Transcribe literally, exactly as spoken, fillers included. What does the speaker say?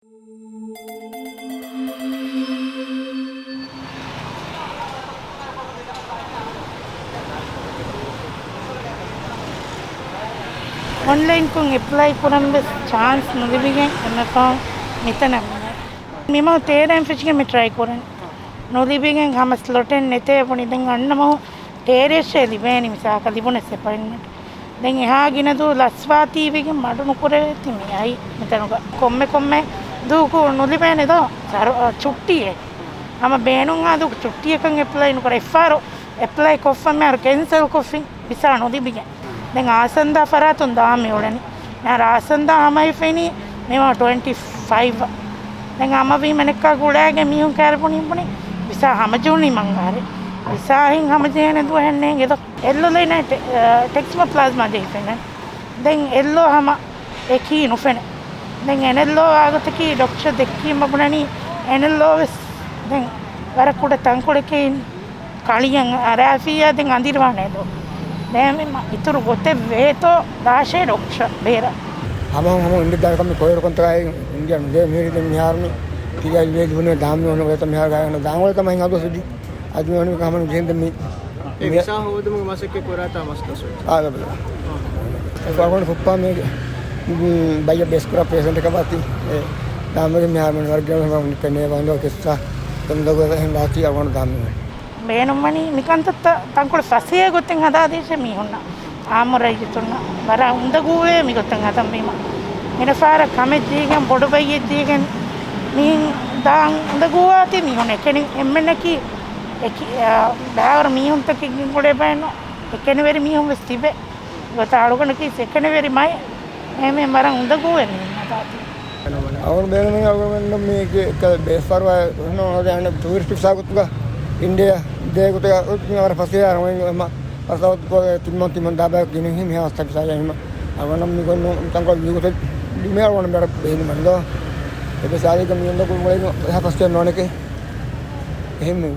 އޮންލައިންކޮށް އެޕްލައި ކުރަން ވެސް ޗާންސް ނުލިބިގެން އެންމެ ފަހުން މިތަނަށް މި މިމަހު ތޭރައިން ފެށިގެން މި ޓްރައި ކުރަން ނުލިބިގެން ހަމަ ސްލޮޓެއް ނެތޭ ބުނި. ދެން އަންނަ މަހު ތޭރައަށޭ ލިބޭނީ މިސާލަކަށް ލިބުނަސް އެޕޮއިންޓްމަންޓް. ދެން އެހާ ގިނަ ދުވަހު ލަސްވާތީވެގެން މަޑު ނުކުރެވޭތީ މި އައި މިތަނުގަ. ކޮންމެ ކޮންމެ ދުވަހަކު ނުލިބޭނެ ދޯ ސަރު-، އަ، ޗުއްޓީއެއް. ހަމަ ބޭނުންހާ ދުވަހަކު ޗުއްޓީއެއްކަން އެޕްލައި ނުކުރޭ. އެއްފަހަރު އެޕްލައި ކޮށްފަ މިހާރު ކެންސަލް ކޮށްފިން ވިސާ ނުލިބިގެން. ދެން އާސަންދާ ފަރާތުން ދާން މި އުޅެނީ. މިހާރު އާސަންދާ ހަމަހިފެނީ މިމަހު ޓްވެންޓީ ފައިވް. ދެން ހަމަވީމަ އަނެއްކާ ގުޅައިގެން މީހުން ކައިރި ބުނިން ބުނި ވިސާ ހަމަޖެހުނީ މަންގާރެ. ވިސާ ހިން ހަމަޖެހޭނެ ދުވަހެއް ނޭނގެ ދޯ. އެއްލޯ ލައިނަށް ޓެ-، އަ، ޓެކްސްމަ ޕްލާޒްމާ ޖެހިފެން. ދެން އެއްލޯ ހަމަ އެކީ ނުފެނެ. ދެން އެނެއްލޯ އާގޮތަކީ ޑޮކްޓަރ ދެއްކީމަ ބުނަނީ އެނެއްލޯ ވެސް ދެން ވަރަށް ކުޑަ ތަންކޮޅެކޭ ކަޅިއަށް އަރާފިއްޔާ ދެން އަނދިރިވާނޭ ދޯ. ދެން މި މަ-، އިތުރު ގޮތެއް ވޭތޯ ދާށޭ ޑޮކްޓަރ ބޭރަށް. ހަމަހުން ހަމަ އިންޑިއާ ދާކަމެއް ކޮއިރު ކޮންތަކާއި އިންޑިއާ ނުދޭ މީރި ދެން މިހާރުނު ތިޔަ ލޭ ލިބުނޭ ދާމި އޮންނަ ގޮތަށް މިހާރު ގާތްގަނޑަށް ދާން އޮތަ މަހިން އަދު ސުދި. އަދި މި އޮނި ކަމަން ޖެހިންދެ މި އެ ވިސާ ހޯދުމުގެ މަސައްކަތް ކުރާތާ މަސް ދަސްވެ. އާ، ލަބަ. އާ. ފަގުން ފުއްޕާ މީގެ، މް، ބައްޔަށް ބޭސް ކުރާ ޕޭޝަންޓެއް ކަބާތި. އެ، ދާމެގެ މިހާރު މި ވަރަށް ގެން ހަމަ ނިކަން ނޭ ވަންދޯ ކިއްސާ. ތަންދަގު އެހެން ދާތީ އަގުން ދާމެ. ބޭނުންވަނީ މިކަންތައްތައް ތަންކޮޅެއް ފަސޭހަ ގޮތެއް ހަދާދޭށޭ މީހުންނަށް. އާއްމު ރައްޔިތުންނަށް ވަރަށް އުނދަގޫވޭ މިގޮތަށް ހަދަންވީމަ. މިނަފާރަށް ކަމެއް ދީގެން ބޮޑު ބައްޔެއް ދީގެން މީހުން ދާން އުނދަގޫވާތީ މީހުން އެކެނި އެންމެންނަކީ އެކި-، އާ، ބައިވަރު މީހުންތަކެއް ގެންގުޅޭ ބައެއްނު އެކެނިވެރި މީހުން ވެސް ތިބެ. ގޮތަށް އަޅުގަނޑަކީ އެކެނިވެރި މައެއް. އެހެންވެ ވަރަށް އުނދަގޫވޭ މީހުން ހަދާތީ. އަޅުގަނޑު ބޭނުމީ އަޅުގަނޑު މީގެ ބޭސްފަރުވާ ޓޫރިސްޓް ވިސާ ގޮތުގަ އިންޑިއާ ދޭ ގޮތުގަ ވަރަށް ފަސޭހަ އަޅުގަނޑު އެމަ ފަސް އަވަސް ތިމަން ތިމަން ދާބާ ގިނަ ހިމެ ހަސްތަ ފިސާ ޖަހީމަ. އަޅުގަނޑު މި ގޮންނު ތަންކޮޅެއް ވީ ގޮތެއް ދިމޭ އަޅުގަނޑު މި ބޭނުމަން ދޯ. އެބަ ސާލީގަ މި އޮންނަ ކުޅު މުޅެން އެހާ ފަސް ނޯނެކޭ. އެހެން މި